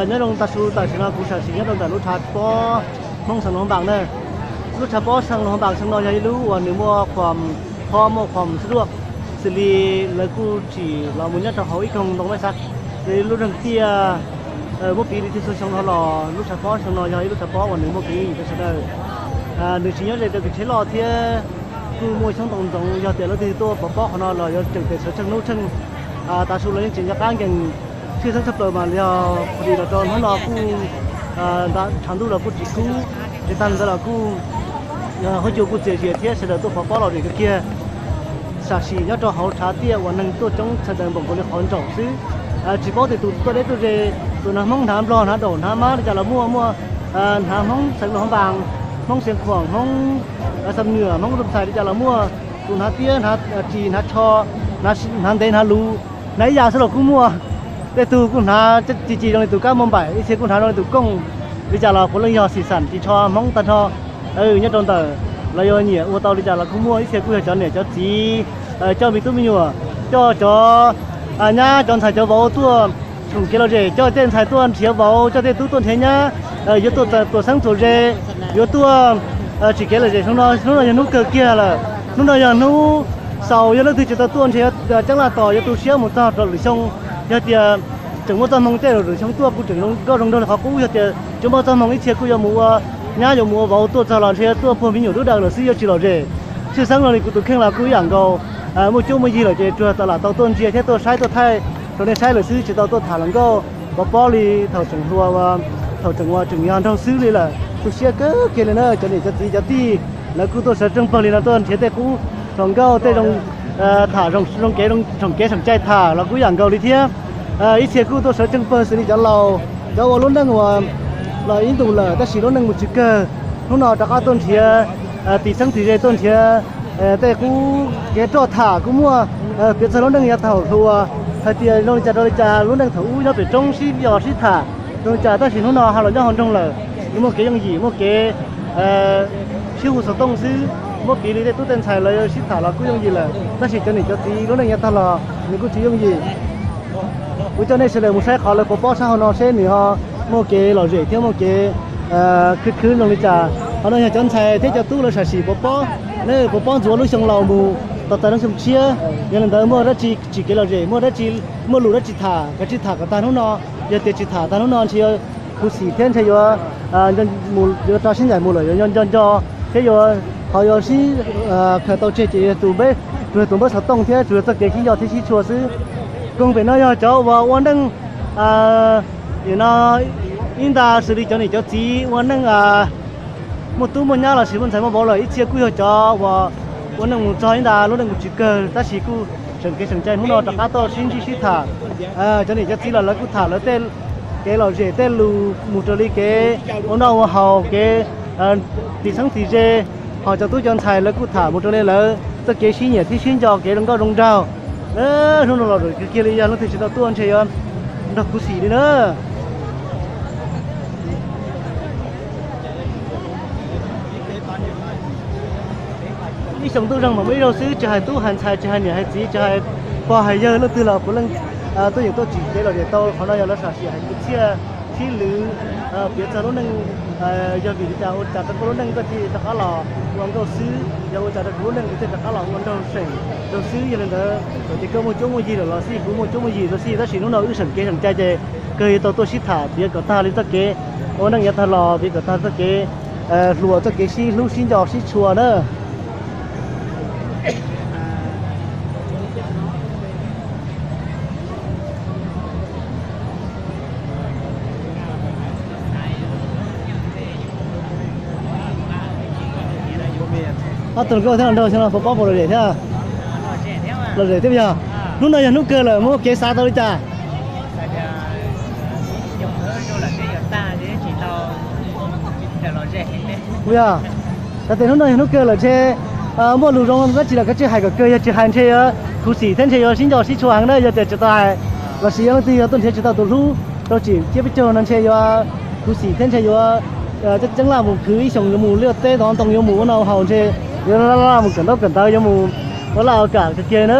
Nyob zoo tag su tam sim no kuv sam sim nyob rau ntawm lub tshav pob Hmoob Xeev Loos Npaas na. Lub tshav pob Xeev Loos Npaas xeev no yog ib lub uas nws muaj khoom, khob muaj khoom xwb duaj, xws li lawv kuj tsim los mus nyob rau hauv ib koog ntoo mej xav, lub neej tiaj muab piv li txhua xyoo no los lub tshav pob xeev no yog ib lub tshav pob uas nws muaj kev yooj yim rau sawv daws. Nws tsis nyob ze rau kev tsheb loj thiab kuj muaj xyoob ntoo ntxoov, yog tias leej twg tuaj pov pob qhov no los yuav tseem tes sawv tsheej hnub tsheej. Tav su los yeej tseem nco qab nkees, tshwj xeeb tshaj plaws mas yog qhov li los rau hnub no kuj ntshav ntuj los kuj tsis kub, ces tag li ntawd los kuj huab cua kuj txias zias thiab sawv daws tuaj pov pob los zem kawg kiag. Sam sim nyob rau hauv tshav tiaj uas neeg tuaj coob txhais daws npaum nkaus li qhov ntsaum xwb. Tsis paub tias tus tuaj deb tuaj ze, tus hnav Hmoob hnav Nplog hnav Daum hnav Mab li cas los muaj, muaj hnav Hmoob Xeev Loos Npaas, Hmoob Xeev Khuam, Hmoob Xam Nyuam, Hmoob Zoov Txhais li cas los muaj, tus hnav tiab hnav ris hnav tsho, hnav ntev hnav luv, hnav ib yam xwb los kuj muaj. Tej tug kuj hnav ci ci zoo li tus kab mos npaim, ib txhia kuj hnav zoo li tus kooj, li cas los puav leej yog xim xam ris tsho Hmoob tag nrho. Nyob rau ntawm los yuav nyiam ua tau li cas los kuj muaj, ib txhia kuj yog cov niam cov txiv coj me tub me nyuam, coj cov nyab cov ntxhais cov vauv tuaj tshoom kev lom zem, coj tej ntxhais tuaj nrhiav vauv, coj tej tub tuaj nrhiav nyab, yuav tuaj txais tuam xeeb txuam ze, yuav tuaj tsim kev lom zem. Hnub no, hnub no yog hnub kawg kiag lawm, hnub no yog hnub xaus, yog leej twg tsis tau tuaj ntshe ceeb laj tos yuav tu siab mus txog rau lwm xyoo. Yog tias tseem muaj txoj hmoo caij lwm xyoo tuaj kuj tseem zoo nkauj zoo nraug li qhov qub. Yog tias tsis muaj txoj hmoo, ib txhia kuj yuav mus ua nyab yuav mus ua vauv tuaj txog los ntshe tuaj puag me nyuam tub daws lawm xwb, yuav tsis lom zem. Tshwj xeeb no li kuv tus kheej los kuj ib yam nkaus, muaj cuab muaj yig lawm ces tsuas tau lam tau tuaj ntsia thiab tuaj saib tuaj thaij rau nej saib lawm xwb, tsis tau tuaj tham hluas nkauj pov pob li thaum tseem hluas, thaum tseem uas tseem yog nraug xwb li lawm. Tu siab kawg kiag li na cov niam cov txiv cov tij, lawv kuj tuaj sawv tseej pawg li no tuaj nrhiav tej qub hluas nkauj tej zoo, tham zoo kev, tsoom kev tsoom cai tham los kuj ib yam nkaus li thiab. Ib txhia kuj tuaj sawv tseej pawg xws li cov laus, cov ua lub neej uas los ib ntus lawm tab sis lub neej mus tsis kawg, hnub no rov qab tuaj nrhiav tim xeeb tim ze, tuaj nrhiav tej qub kev roj tham kuj muaj. Piav txog lub neej yav thaum hluas, hais tias zoo li cas rau li cas, lub neej thaum ub nyob pem roob sib yos sib tham zoo li cas, tab sis hnub no ho los nyob hauv nroog lawm, nws muaj kev yooj yim, muaj kev sib hu xov tooj xwb, muab piv li tej tub tej ntxhais lawv sib tham los kuj yooj yim lawm, tab sis cov niam cov txiv lub neej yav tag los nws kuj tsis yooj yim. Kuv coj nej sawv daws mus saib qhov lawv pov pob sab hauv no seb nws ho muaj kev lom zem thiab muaj kev khwv khwv zoo li cas. Qhov no yog cov ntxhais thiab cov tub lawv sam sim pov pob, lawv pov pob ntxuav lub xyoo laus mus tos txais lub xyoo tshiab. Yog li ntawd muaj dab tsi tsim kev lom zem, muaj dab tsi, muaj lus dab tsi tham, kav tsij tham kom tag hnub no. Yog tias tsis tham tag hnub no ntshe yuav khuv xim thiab ntshe yuav mus yuav rau sib ncaim mus lawm yuav nco nco thiab yuav, qhov yuav sib khaws tau tseg ces yog tus npawb, tsuas yog tus npawb xov tooj thiab tsuas yog txoj kev sib nco thiab sib tshua xwb. Koog pem no yog cov uas ua neej nim no ib nta xws li cov niam cov txiv ua neej muaj tub muaj nyab los sis muaj ntxhais muaj vauv lawm, ib txhia kuj yog cov uas ua neej mus txog ib nta lub neej mus tsis kawg tab sis kuj seem kev seem cai hnub no rov qab tuaj sib ntsib sib tham. Cov niam cov txiv los lawv kuj tham lawv tej kev lom zem tej lus mus raws li kev ua noj ua haus, kev tim xeeb tim ze, ho cov tub cov ntxhais lawv kuj tham mus raws li lawv txoj kev sib nyiam thiab sib nco kev zoo nkauj zoo nraug. Hnub no los kiag li yog leej twg tsis tau tuaj ntshe yuav nrog khuv xim li na. Ib xyoo ntuj zeeg mas muaj ib zaug xwb, tsis hais tub hais ntxhais, tsis hais niam hais txiv, tsis hais pog hais yawg, leej twg los puav leej tuaj yeem tuaj tsim kev lom zem tau. Qhov no yog lawv sam sim hais kwv txhiaj sib lwv, piav txog lub neej, yog vim li cas ua cas rau koj lub neej koj thiaj rov qab los ua nkauj xwb, yog ua cas rau kuv lub neej kuv thiaj rov qab los ua nraug seem nraug xwb. Yog li ntawd txawm tias koj muaj cuab muaj yig lawm los xij, kuv muaj cuab muaj yig los xij, tab sis hnub no wb seem kev seem cai ces kawg yuav tau tuaj sib tham piav kom tag li txoj kev ua neej yav tag los, piav kom tag txoj kev hluas, txoj kev sib hlub sib nco sib tshua na. Ob tug nkauj thiab los nraug xyoo no puas paub puas lom zem thiab? Lom zem thiab yog. Hnub no yog hnub kawg lawm muaj kev xav tau li cas? Yog, yog tias hnub no yog hnub kawg lawm ntshe muaj lus zoo dab tsi los kav tsij hais kom kawg, yog tsis hais ntshe yuav khuv xim thiab ntshe yuav sib nco sib tshua heev na. Yog tias tsis tau hais los sis yog leej twg yog tuaj nrhiav tsis tau tus hlub rau tsim ciab peb caug no ntshe yuav khuv xim thiab ntshe yuav ceeb laj mus khwv ib xyoos yuav mus liaj teb tov ntoo yuav mus ua noj haus ntshe yuav laj laj mus kawm ntaub kawm ntawv yuav mus ua laj ua kam kawg kiag na.